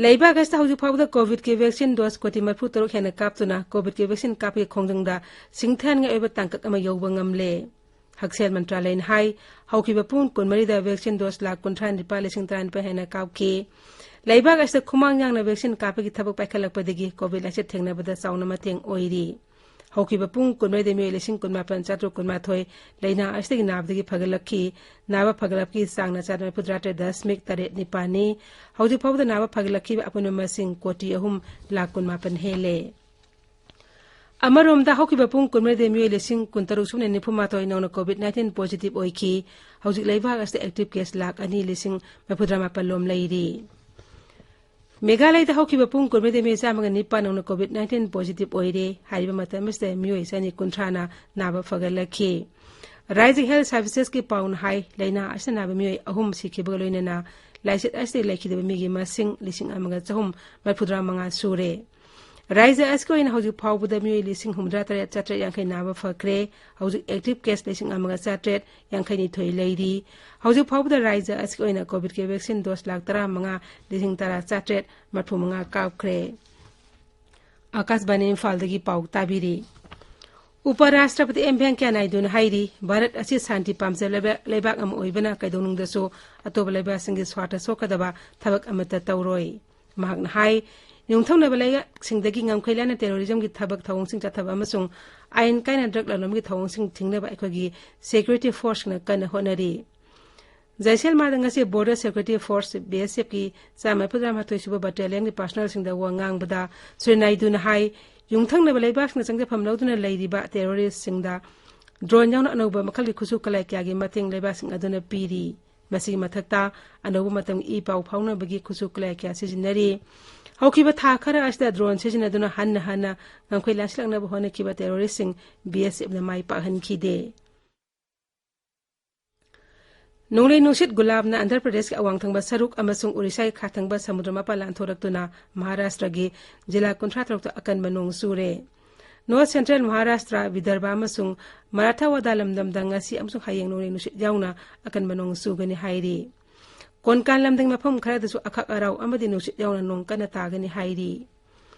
ꯂꯩꯕꯥꯛ ꯑꯁꯤꯗ ꯍꯧꯖꯤꯛ ꯐꯥꯎꯕꯗ ꯀꯣꯚꯤꯗꯀꯤ ꯚꯦꯛꯁꯤꯟ ꯗꯣꯁ ꯀꯣꯇꯤ ꯃꯔꯤꯐꯨ ꯇꯔꯨꯛ ꯍꯦꯟꯅ ꯀꯥꯞꯇꯨꯅ ꯀꯣꯚꯤꯗꯀꯤ ꯚꯦꯛꯁꯤꯟ ꯀꯥꯞꯄꯒꯤ ꯈꯣꯡꯖꯪꯗ ꯁꯤꯡꯊꯥꯅꯤꯡꯉꯥꯏ ꯑꯣꯏꯕ ꯇꯥꯡꯀꯛ ꯑꯃ ꯌꯧꯕ ꯉꯝꯂꯦ꯫ ꯍꯛꯁꯦꯜ ꯃꯟꯇ꯭ꯔꯥꯂꯌꯅ ꯍꯥꯏ, ꯍꯧꯈꯤꯕ ꯄꯨꯡ ꯀꯨꯟꯃꯔꯤꯗ ꯚꯦꯛꯁꯤꯟ ꯗꯣꯁ ꯂꯥꯈ ꯀꯨꯟꯊ꯭ꯔꯥ ꯅꯤꯄꯥꯜ ꯂꯤꯁꯤꯡ ꯇꯔꯥꯅꯤꯄꯥꯜ ꯍꯦꯟꯅ ꯀꯥꯞꯈꯤ꯫ ꯂꯩꯕꯥꯛ ꯑꯁꯤꯗ ꯈꯨꯃꯥꯡ ꯌꯥꯡꯅ ꯚꯦꯛꯁꯤꯟ ꯀꯥꯞꯄꯒꯤ ꯊꯕꯛ ꯄꯥꯏꯈꯠꯂꯛꯄꯗꯒꯤ ꯀꯣꯚꯤꯗ ꯂꯥꯏꯆꯠ ꯊꯦꯡꯅꯕꯗ ꯆꯥꯎꯅ ꯃꯇꯦꯡ ꯑꯣꯏꯔꯤ꯫ ꯍꯧꯈꯤꯕ ꯄꯨꯡ ꯀꯨꯟꯃꯔꯤꯗ ꯃꯤꯑꯣꯏ ꯂꯤꯁꯤꯡ ꯀꯨꯟꯃꯥꯄꯟ ꯆꯥꯇ꯭ꯔꯨꯛ ꯀꯨꯟꯃꯥꯊꯣꯏ ꯂꯥꯏꯅꯥ ꯑꯁꯤꯗꯒꯤ ꯅꯥꯕꯗꯒꯤ ꯐꯒꯠꯂꯛꯈꯤ꯫ ꯅꯥꯕ ꯐꯒꯠꯂꯛꯄꯒꯤ ꯆꯥꯡꯅ ꯆꯥꯗ ꯃꯔꯤꯐꯨꯇꯔꯥ ꯇꯔꯦꯠ ꯗꯁꯃꯤꯛ ꯇꯔꯦꯠ ꯅꯤꯄꯥꯜꯅꯤ꯫ ꯍꯧꯖꯤꯛ ꯐꯥꯎꯕꯗ ꯅꯥꯕ ꯐꯒꯠꯂꯛꯈꯤꯕ ꯑꯄꯨꯟꯕ ꯃꯁꯤꯡ ꯀꯣꯇꯤ ꯑꯍꯨꯝ ꯂꯥꯈ ꯀꯨꯟꯃꯥꯄꯟ ꯍꯦꯜꯂꯦ꯫ ꯑꯃꯔꯣꯝꯗ, ꯍꯧꯈꯤꯕ ꯄꯨꯡ ꯀꯨꯟꯃꯔꯤꯗ ꯃꯤꯑꯣꯏ ꯂꯤꯁꯤꯡ ꯀꯨꯟꯇꯔꯨꯛ ꯁꯨꯞꯅ ꯅꯤꯐꯨꯃꯥꯊꯣꯏ ꯅꯧꯅ ꯀꯣꯚꯤꯗ ꯅꯥꯏꯟꯇꯤꯟ ꯄꯣꯖꯤꯇꯤꯚ ꯑꯣꯏꯈꯤ꯫ ꯍꯧꯖꯤꯛ ꯂꯩꯕꯥꯛ ꯑꯁꯤꯗ ꯑꯦꯛꯇꯤꯚ ꯀꯦꯁ ꯂꯥꯈ ꯑꯅꯤ ꯂꯤꯁꯤꯡ ꯃꯔꯤꯐꯨꯇꯔꯥ ꯃꯥꯄꯜ ꯂꯣꯝ ꯂꯩꯔꯤ꯫ ꯃꯦꯘꯥꯂꯌꯗ ꯍꯧꯈꯤꯕ ꯄꯨꯡ ꯀꯨꯟꯃꯔꯤꯗ ꯃꯤꯑꯣꯏ ꯆꯥꯝꯃꯒ ꯅꯤꯄꯥꯟ ꯅꯧꯅ ꯀꯣꯚꯤꯗ ꯅꯥꯏꯟꯇꯤꯟ ꯄꯣꯖꯤꯇꯤꯚ ꯑꯣꯏꯔꯦ꯫ ꯍꯥꯏꯔꯤꯕ ꯃꯇꯝ ꯑꯁꯤꯗ ꯃꯤꯑꯣꯏ ꯆꯅꯤ ꯀꯨꯟꯊ꯭ꯔꯥꯅ ꯅꯥꯕ ꯐꯒꯠꯂꯛꯈꯤ꯫ ꯔꯥꯏꯖ꯭ꯌ ꯍꯦꯜꯊ ꯁꯔꯚꯤꯁꯦꯁꯀꯤ ꯄꯥꯎꯅ ꯍꯥꯏ, ꯂꯥꯏꯅꯥ ꯑꯁꯤꯅ ꯅꯥꯕ ꯃꯤꯑꯣꯏ ꯑꯍꯨꯝ ꯁꯤꯈꯤꯕꯒ ꯂꯣꯏꯅꯅ ꯂꯥꯏꯆꯠ ꯑꯁꯤꯗꯒꯤ ꯂꯩꯈꯤꯗꯕ ꯃꯤꯒꯤ ꯃꯁꯤꯡ ꯂꯤꯁꯤꯡ ꯑꯃꯒ ꯆꯍꯨꯝ ꯃꯔꯤꯐꯨꯇꯔꯥ ꯃꯉꯥ ꯁꯨꯔꯦ꯫ ꯔꯥꯏꯖ꯭ꯌ ꯑꯁꯤꯒꯤ ꯑꯣꯏꯅ ꯍꯧꯖꯤꯛ ꯐꯥꯎꯕꯗ ꯃꯤꯑꯣꯏ ꯂꯤꯁꯤꯡ ꯍꯨꯝꯐꯨꯇꯔꯥ ꯇꯔꯦꯠ ꯆꯥꯇ꯭ꯔꯦꯠ ꯌꯥꯡꯈꯩ ꯅꯥꯕ ꯐꯈ꯭ꯔꯦ꯫ ꯍꯧꯖꯤꯛ ꯑꯦꯛꯇꯤꯚ ꯀꯦꯁ ꯂꯤꯁꯤꯡ ꯑꯃꯒ ꯆꯥꯇ꯭ꯔꯦꯠ ꯌꯥꯡꯈꯩ ꯅꯤꯊꯣꯏ ꯂꯩꯔꯤ꯫ ꯍꯧꯖꯤꯛ ꯐꯥꯎꯕꯗ ꯔꯥꯏꯖ꯭ꯌ ꯑꯁꯤꯒꯤ ꯑꯣꯏꯅ ꯀꯣꯚꯤꯗꯀꯤ ꯚꯦꯛꯁꯤꯟ ꯗꯣꯁ ꯂꯥꯈ ꯇꯔꯥꯃꯉꯥ ꯂꯤꯁꯤꯡ ꯇꯔꯥ ꯆꯥꯇ꯭ꯔꯦꯠ ꯃꯔꯤꯐꯨꯃꯉꯥ ꯀꯥꯞꯈ꯭ꯔꯦ꯫ ꯑꯥꯀꯥꯁꯕꯥꯅꯤ ꯏꯝꯐꯥꯜꯗꯒꯤ ꯄꯥꯎ ꯇꯥꯕꯤꯔꯤ꯫ ꯎꯄ ꯔꯥꯁꯇ꯭ꯔꯄꯇꯤ ꯑꯦꯝ ꯚꯦꯡꯀꯌꯥ ꯅꯥꯏꯗꯨꯅ ꯍꯥꯏꯔꯤ, ꯚꯥꯔꯠ ꯑꯁꯤ ꯁꯥꯟꯇꯤ ꯄꯥꯝꯖꯕ ꯂꯩꯕꯥꯛ, ꯂꯩꯕꯥꯛ ꯑꯃ ꯑꯣꯏꯕꯅ ꯀꯩꯗꯧꯅꯨꯡꯗꯁꯨ ꯑꯇꯣꯞꯄ ꯂꯩꯕꯥꯛꯁꯤꯡꯒꯤ ꯁ꯭ꯋꯥꯔꯊ ꯁꯣꯛꯀꯗꯕ ꯊꯕꯛ ꯑꯃꯠꯇ ꯇꯧꯔꯣꯏ꯫ ꯃꯍꯥꯛꯅ ꯍꯥꯏ, ꯌꯨꯝꯊꯪꯅꯕ ꯂꯩꯕꯥꯛꯁꯤꯡꯗꯒꯤ ꯉꯝꯈꯩ ꯂꯥꯟꯅ ꯇꯦꯔꯣꯔꯤꯖꯝꯒꯤ ꯊꯕꯛ ꯊꯧꯑꯣꯡꯁꯤꯡ ꯆꯠꯊꯕ ꯑꯃꯁꯨꯡ ꯑꯥꯏꯟ ꯀꯥꯏꯅ ꯗ꯭ꯔꯒ ꯂꯂꯣꯟꯕꯒꯤ ꯊꯧꯑꯣꯡꯁꯤꯡ ꯊꯤꯡꯅꯕ ꯑꯩꯈꯣꯏꯒꯤ ꯁꯦꯀ꯭ꯌꯨꯔꯤꯇꯤ ꯐꯣꯔꯁꯁꯤꯡꯅ ꯀꯟꯅ ꯍꯣꯠꯅꯔꯤ꯫ ꯖꯩꯁꯦꯜꯃꯥꯔꯗ ꯉꯁꯤ ꯕꯣꯔꯗꯔ ꯁꯦꯀ꯭ꯌꯨꯔꯤꯇꯤ ꯐꯣꯔꯁ, ꯕꯤ ꯑꯦꯁ ꯑꯦꯐꯀꯤ ꯆꯥꯝꯃ ꯃꯔꯤꯐꯨꯇꯔꯥ ꯃꯥꯊꯣꯏ ꯁꯨꯕ ꯕꯠꯇꯥꯂꯤꯌꯟꯒꯤ ꯄꯥꯔꯁꯅꯦꯜꯁꯤꯡꯗ ꯋꯥ ꯉꯥꯡꯕꯗ ꯁ꯭ꯔꯤ ꯅꯥꯏꯗꯨꯅ ꯍꯥꯏ, ꯌꯨꯝꯊꯪꯅꯕ ꯂꯩꯕꯥꯛꯁꯤꯡꯅ ꯆꯪꯖꯐꯝ ꯂꯧꯗꯨꯅ ꯂꯩꯔꯤꯕ ꯇꯦꯔꯣꯔꯤꯁꯁꯤꯡꯗ ꯗ꯭ꯔꯣꯟ ꯌꯥꯎꯅ ꯑꯅꯧꯕ ꯃꯈꯜꯒꯤ ꯈꯨꯠꯁꯨ ꯈꯨꯠꯂꯥꯏ ꯀꯌꯥꯒꯤ ꯃꯇꯦꯡ ꯂꯩꯕꯥꯛꯁꯤꯡ ꯑꯗꯨꯅ ꯄꯤꯔꯤ꯫ ꯃꯁꯤꯒꯤ ꯃꯊꯛꯇ ꯑꯅꯧꯕ ꯃꯇꯝꯒꯤ ꯏ ꯄꯥꯎ ꯐꯥꯎꯅꯕꯒꯤ ꯈꯨꯠꯁꯨ ꯈꯨꯠꯂꯥꯏ ꯀꯌꯥ ꯁꯤꯖꯤꯟꯅꯔꯤ꯫ ꯍꯧꯈꯤꯕ ꯊꯥ ꯈꯔ ꯑꯁꯤꯗ ꯗ꯭ꯔꯣꯟ ꯁꯤꯖꯤꯟꯅꯗꯨꯅ ꯍꯟꯅ ꯍꯟꯅ ꯉꯝꯈꯩ ꯂꯥꯟꯁꯤꯜꯂꯛꯅꯕ ꯍꯣꯠꯅꯈꯤꯕ ꯇꯦꯔꯣꯔꯤꯁꯁꯤꯡ ꯕꯤ ꯑꯦꯁ ꯑꯦꯐꯅ ꯃꯥꯏ ꯄꯥꯛꯍꯟꯈꯤꯗꯦ꯫ ꯅꯣꯡꯂꯩ ꯅꯨꯡꯁꯤꯠ ꯒꯨꯂꯥꯞꯅ ꯑꯟꯙ꯭ꯔ ꯄ꯭ꯔꯗꯦꯁꯀꯤ ꯑꯋꯥꯡ ꯊꯪꯕ ꯁꯔꯨꯛ ꯑꯃꯁꯨꯡ ꯑꯣꯔꯤꯁꯥꯒꯤ ꯈꯥ ꯊꯪꯕ ꯁꯃꯨꯗ꯭ꯔ ꯃꯄꯥꯟ ꯂꯥꯟꯊꯣꯔꯛꯇꯨꯅ ꯃꯍꯥꯔꯥꯁꯇ꯭ꯔꯒꯤ ꯖꯤꯂꯥ ꯀꯨꯟꯊ꯭ꯔꯥ ꯇꯔꯨꯛꯇ ꯑꯀꯟꯕ ꯅꯣꯡ ꯆꯨꯔꯦ꯫ ꯅꯣꯔꯊ ꯁꯦꯟꯇ꯭ꯔꯦꯜ ꯃꯍꯥꯔꯥꯁꯇ꯭ꯔ, ꯕꯤꯗꯔꯚ ꯑꯃꯁꯨꯡ ꯃꯔꯥꯊꯥꯋꯥꯗꯥ ꯂꯝꯗꯝꯗ ꯉꯁꯤ ꯑꯃꯁꯨꯡ ꯍꯌꯦꯡ ꯅꯣꯡꯂꯩ ꯅꯨꯡꯁꯤꯠ ꯌꯥꯎꯅ ꯑꯀꯟꯕ ꯅꯣꯡ ꯆꯨꯒꯅꯤ ꯍꯥꯏꯔꯤ꯫ ꯀꯣꯟꯀꯥꯟ ꯂꯝꯗꯝꯒꯤ ꯃꯐꯝ ꯈꯔꯗꯁꯨ ꯑꯈꯛ ꯑꯔꯥꯎ ꯑꯃꯗꯤ ꯅꯨꯡꯁꯤꯠ ꯌꯥꯎꯅ ꯅꯣꯡ ꯀꯟꯅ ꯇꯥꯒꯅꯤ ꯍꯥꯏꯔꯤ꯫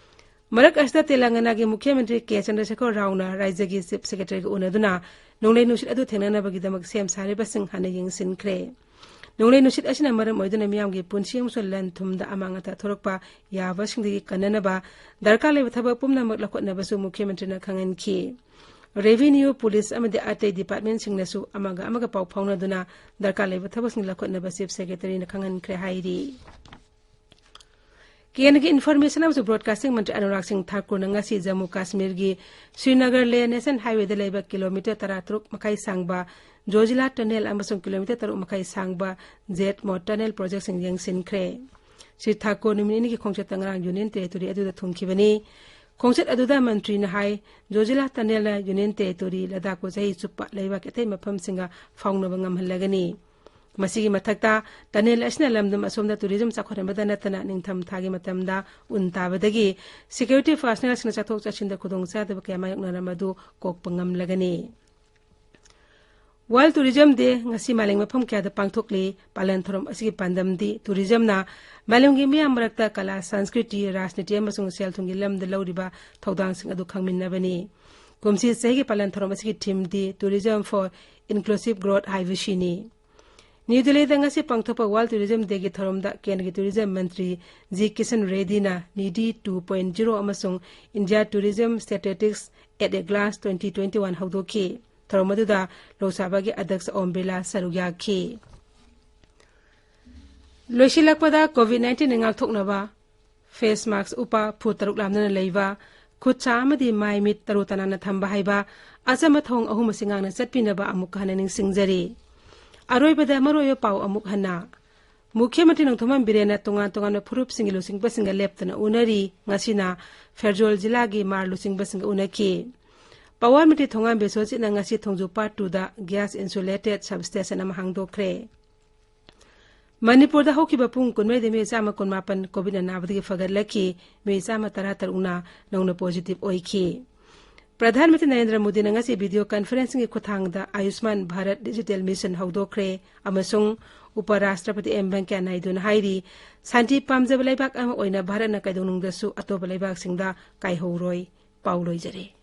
ꯃꯔꯛ ꯑꯁꯤꯗ ꯇꯦꯂꯪꯒꯅꯥꯒꯤ ꯃꯨꯈ꯭ꯌ ꯃꯟꯇ꯭ꯔꯤ ꯀꯦ ꯆꯟꯗ꯭ꯔꯁꯦꯈꯔ ꯔꯥꯎꯅ ꯔꯥꯖ꯭ꯌꯒꯤ ꯆꯤꯐ ꯁꯦꯀ꯭ꯔꯦꯇꯔꯤꯒ ꯎꯅꯗꯨꯅ ꯅꯣꯡꯂꯩ ꯅꯨꯡꯁꯤꯠ ꯑꯗꯨ ꯊꯦꯡꯅꯅꯕꯒꯤꯗꯃꯛ ꯁꯦꯝ ꯁꯥꯔꯤꯕꯁꯤꯡ ꯍꯥꯟꯅ ꯌꯦꯡꯁꯤꯟꯈ꯭ꯔꯦ꯫ ꯅꯣꯡꯂꯩ ꯅꯨꯡꯁꯤꯠ ꯑꯁꯤꯅ ꯃꯔꯝ ꯑꯣꯏꯗꯨꯅ ꯃꯤꯌꯥꯝꯒꯤ ꯄꯨꯟꯁꯤ ꯑꯃꯁꯨꯡ ꯂꯟ ꯊꯨꯝꯗ ꯑꯃꯥꯡ ꯑꯇꯥ ꯊꯣꯔꯛꯄ ꯌꯥꯕꯁꯤꯡꯗꯒꯤ ꯀꯟꯅꯅꯕ ꯗꯔꯀꯥꯔ ꯂꯩꯕ ꯊꯕꯛ ꯄꯨꯝꯅꯃꯛ ꯂꯧꯈꯠꯅꯕꯁꯨ ꯃꯨꯈ꯭ꯌ ꯃꯟꯇ꯭ꯔꯤꯅ ꯈꯪꯍꯟꯈꯤ꯫ ꯔꯦꯚꯤꯅ꯭ꯌꯨ, ꯄꯨꯂꯤꯁ ꯑꯃꯗꯤ ꯑꯇꯩ ꯗꯤꯄꯥꯔꯠꯃꯦꯟꯁꯤꯡꯅꯁꯨ ꯑꯃꯒ ꯑꯃꯒ ꯄꯥꯎ ꯐꯥꯎꯅꯗꯨꯅ ꯗꯔꯀꯥꯔ ꯂꯩꯕ ꯊꯕꯛꯁꯤꯡ ꯂꯧꯈꯠꯅꯕ ꯆꯤꯐ ꯁꯦꯀ꯭ꯔꯦꯇꯔꯤꯅ ꯈꯪꯍꯟꯈ꯭ꯔꯦ ꯍꯥꯏꯔꯤ꯫ ꯀꯦꯟꯗ꯭ꯔꯒꯤ ꯏꯟꯐꯣꯔꯃꯦꯁꯟ ꯑꯃꯁꯨꯡ ꯕ꯭ꯔꯣꯗꯀꯥꯁꯇꯤꯡ ꯃꯟꯇ꯭ꯔꯤ ꯑꯅꯨꯔꯥꯒ ꯁꯤꯡ ꯊꯥꯀꯨꯔꯅ ꯉꯁꯤ ꯖꯝꯃꯨ ꯀꯥꯁꯃꯤꯔꯒꯤ ꯁ꯭ꯔꯤꯅꯒꯔ ꯂꯦ ꯅꯦꯁꯅꯦꯜ ꯍꯥꯏꯋꯦꯗ ꯂꯩꯕ ꯀꯤꯂꯣꯃꯤꯇꯔ ꯇꯔꯥꯇꯔꯨꯛ ꯃꯈꯥꯏ ꯁꯥꯡꯕ ꯖꯣꯖꯤꯂꯥ ꯇꯅꯦꯜ ꯑꯃꯁꯨꯡ ꯀꯤꯂꯣꯃꯤꯇꯔ ꯇꯔꯨꯛ ꯃꯈꯥꯏ ꯁꯥꯡꯕ ꯖꯦꯠ ꯃꯣꯠ ꯇꯅꯦꯜ ꯄ꯭ꯔꯣꯖꯦꯛꯁꯤꯡ ꯌꯦꯡꯁꯤꯟꯈ꯭ꯔꯦ꯫ ꯁ꯭ꯔꯤ ꯊꯥꯀꯨꯔ ꯅꯨꯃꯤꯠ ꯅꯤꯅꯤꯒꯤ ꯈꯣꯡꯆꯠꯇ ꯉꯔꯥꯡ ꯌꯨꯅꯤꯌꯟ ꯇꯦꯔꯤꯇꯣꯔꯤ ꯑꯗꯨꯗ ꯊꯨꯡꯈꯤꯕꯅꯤ꯫ ꯈꯣꯡꯆꯠ ꯑꯗꯨꯗ ꯃꯟꯇ꯭ꯔꯤꯅ ꯍꯥꯏ, ꯖꯣꯖꯤꯂꯥ ꯇꯅꯦꯜꯅ ꯌꯨꯅꯤꯌꯟ ꯇꯦꯔꯤꯇꯣꯔꯤ ꯂꯗꯥꯈꯄꯨ ꯆꯍꯤ ꯆꯨꯞꯄ ꯂꯩꯕꯥꯛꯀꯤ ꯑꯇꯩ ꯃꯐꯝꯁꯤꯡꯒ ꯐꯥꯎꯅꯕ ꯉꯝꯍꯜꯂꯒꯅꯤ꯫ ꯃꯁꯤꯒꯤ ꯃꯊꯛꯇ, ꯇꯅꯦꯜ ꯑꯁꯤꯅ ꯂꯝꯗꯝ ꯑꯁꯣꯝꯗ ꯇꯨꯔꯤꯖꯝ ꯆꯥꯎꯈꯠꯍꯟꯕꯗ ꯅꯠꯇꯅ ꯅꯤꯡꯊꯝ ꯊꯥꯒꯤ ꯃꯇꯝꯗ ꯎꯟ ꯇꯥꯕꯗꯒꯤ ꯁꯦꯀ꯭ꯌꯨꯔꯤꯇꯤ ꯄꯥꯔꯁꯅꯦꯜꯁꯤꯡꯅ ꯆꯠꯊꯣꯛ ꯆꯠꯁꯤꯟꯗ ꯈꯨꯗꯣꯡꯆꯥꯗꯕ ꯀꯌꯥ ꯃꯥꯌꯣꯛꯅꯔꯝꯕ ꯑꯗꯨ ꯀꯣꯛꯄ ꯉꯝꯂꯒꯅꯤ꯫ ꯋꯥꯔꯜ ꯇꯨꯔꯤꯖꯝ ꯗꯦ ꯉꯁꯤ ꯃꯥꯂꯦꯝ ꯃꯐꯝ ꯀꯌꯥꯗ ꯄꯥꯡꯊꯣꯛꯂꯤ꯫ ꯄꯥꯂꯟ ꯊꯧꯔꯝ ꯑꯁꯤꯒꯤ ꯄꯥꯟꯗꯝꯗꯤ ꯇꯨꯔꯤꯖꯝꯅ ꯃꯥꯂꯦꯝꯒꯤ ꯃꯤꯌꯥꯝ ꯃꯔꯛꯇ ꯀꯂꯥ, ꯁꯪꯁꯀ꯭ꯔꯤꯇꯤ, ꯔꯥꯖꯅꯤꯇꯤ ꯑꯃꯁꯨꯡ ꯁꯦꯜ ꯊꯨꯝꯒꯤ ꯂꯝꯗ ꯂꯧꯔꯤꯕ ꯊꯧꯗꯥꯡꯁꯤꯡ ꯑꯗꯨ ꯈꯪꯃꯤꯟꯅꯕꯅꯤ꯫ ꯀꯨꯝꯁꯤ ꯆꯍꯤꯒꯤ ꯄꯥꯂꯟ ꯊꯧꯔꯝ ꯑꯁꯤꯒꯤ ꯊꯤꯝꯗꯤ Tourism for Inclusive Growth ꯍꯥꯏꯕꯁꯤꯅꯤ꯫ ꯅ꯭ꯌꯨ ꯗꯤꯜꯂꯤꯗ ꯉꯁꯤ ꯄꯥꯡꯊꯣꯛꯄ ꯋꯥꯔꯜ ꯇꯨꯔꯤꯖꯝ ꯗꯦꯒꯤ ꯊꯧꯔꯝꯗ ꯀꯦꯟꯗ꯭ꯔꯒꯤ ꯇꯨꯔꯤꯖꯝ ꯃꯟꯇ꯭ꯔꯤ G Kisan ꯔꯦꯗꯤꯅ ꯅꯤꯗꯤ two point zero ꯑꯃꯁꯨꯡ India Tourism Statistics at a Glance twenty twenty-one ꯍꯧꯗꯣꯛꯈꯤ꯫ ꯊꯧꯔꯝ ꯑꯗꯨꯗ ꯂꯣꯛ ꯁꯚꯥꯒꯤ ꯑꯗ꯭ꯌꯛꯁ ꯑꯣꯝ ꯕꯤꯔꯂꯥ ꯁꯔꯨꯛ ꯌꯥꯈꯤ꯫ ꯂꯣꯏꯁꯤꯜꯂꯛꯄꯗ COVID nineteen ꯉꯥꯛꯊꯣꯛꯅꯕ ꯐꯦꯁ ꯃꯥꯛꯁ ꯎꯞꯄ, ꯐꯨꯠ ꯇꯔꯨꯛ ꯂꯥꯞꯅꯅ ꯂꯩꯕ, ꯈꯨꯠ ꯁꯥ ꯑꯃꯗꯤ ꯃꯥꯏ ꯃꯤꯠ ꯇꯔꯨ ꯇꯅꯥꯟꯅ ꯊꯝꯕ ꯍꯥꯏꯕ ꯑꯆꯝꯕ ꯊꯧꯑꯣꯡ ꯑꯍꯨꯝ ꯑꯁꯤ ꯉꯥꯛꯅ ꯆꯠꯄꯤꯅꯕ ꯑꯃꯨꯛ ꯍꯟꯅ ꯅꯤꯡꯁꯤꯡꯖꯔꯤ꯫ ꯑꯔꯣꯏꯕꯗ ꯃꯔꯨꯑꯣꯏꯕ ꯄꯥꯎ ꯑꯃꯨꯛ ꯍꯟꯅ꯫ ꯃꯨꯈ꯭ꯌ ꯃꯟꯇ꯭ꯔꯤ ꯅꯣꯡꯊꯣꯝꯕꯝ ꯕꯤꯔꯦꯟꯅ ꯇꯣꯉꯥꯟ ꯇꯣꯉꯥꯟꯕ ꯐꯨꯔꯨꯞꯁꯤꯡꯒꯤ ꯂꯨꯆꯤꯡꯕꯁꯤꯡꯒ ꯂꯦꯞꯇꯅ ꯎꯅꯔꯤ꯫ ꯉꯁꯤꯅ ꯐꯦꯔꯖꯣꯜ ꯖꯤꯂꯥꯒꯤ ꯃꯥꯔ ꯂꯨꯆꯤꯡꯕꯁꯤꯡꯒ ꯎꯅꯈꯤ꯫ ꯄꯋꯥꯔ ꯃꯟꯇ꯭ꯔꯤ ꯊꯣꯉꯥꯝ ꯕꯤꯁ꯭ꯋꯖꯤꯠꯅ ꯉꯁꯤ ꯊꯣꯡꯖꯨ ꯄꯥꯔꯠ ꯇꯨꯗ ꯒ꯭ꯌꯥꯁ ꯏꯟꯁꯨꯂꯦꯇꯦꯗ ꯁꯕꯁ꯭ꯇꯦꯁꯟ ꯑꯃ ꯍꯥꯡꯗꯣꯛꯈ꯭ꯔꯦ꯫ ꯃꯅꯤꯄꯨꯔꯗ ꯍꯧꯈꯤꯕ ꯄꯨꯡ ꯀꯨꯟꯃꯔꯤꯗ ꯃꯤꯑꯣꯏ ꯆꯥꯝꯃ ꯀꯨꯟꯃꯥꯄꯟ ꯀꯣꯚꯤꯗꯅ ꯅꯥꯕꯗꯒꯤ ꯐꯒꯠꯂꯛꯈꯤ꯫ ꯃꯤꯑꯣꯏ ꯆꯥꯝꯃ ꯇꯔꯥ ꯇꯔꯨꯛꯅ ꯅꯧꯅ ꯄꯣꯖꯤꯇꯤꯚ ꯑꯣꯏꯈꯤ꯫ ꯄ꯭ꯔꯙꯥꯟ ꯃꯟꯇ꯭ꯔꯤ ꯅꯔꯦꯟꯗ꯭ꯔ ꯃꯣꯗꯤꯅ ꯉꯁꯤ ꯚꯤꯗꯤꯑꯣ ꯀꯟꯐꯔꯦꯟꯁꯤꯡꯒꯤ ꯈꯨꯠꯊꯥꯡꯗ ꯑꯌꯨꯁꯃꯥꯟ ꯚꯥꯔꯠ ꯗꯤꯖꯤꯇꯦꯜ ꯃꯤꯁꯟ ꯍꯧꯗꯣꯛꯈ꯭ꯔꯦ ꯑꯃꯁꯨꯡ ꯎꯄ ꯔꯥꯁꯇ꯭ꯔꯄꯇꯤ ꯑꯦꯝ ꯚꯦꯡꯀꯌꯥ ꯅꯥꯏꯗꯨꯅ ꯍꯥꯏꯔꯤ, ꯁꯥꯟꯇꯤ ꯄꯥꯝꯖꯕ ꯂꯩꯕꯥꯛ ꯑꯃ ꯑꯣꯏꯅ ꯚꯥꯔꯠꯅ ꯀꯩꯗꯧꯅꯨꯡꯗꯁꯨ ꯑꯇꯣꯞꯄ ꯂꯩꯕꯥꯛꯁꯤꯡꯗ ꯀꯥꯏꯍꯧꯔꯣꯏ꯫ ꯄꯥꯎ ꯂꯣꯏꯖꯔꯦ꯫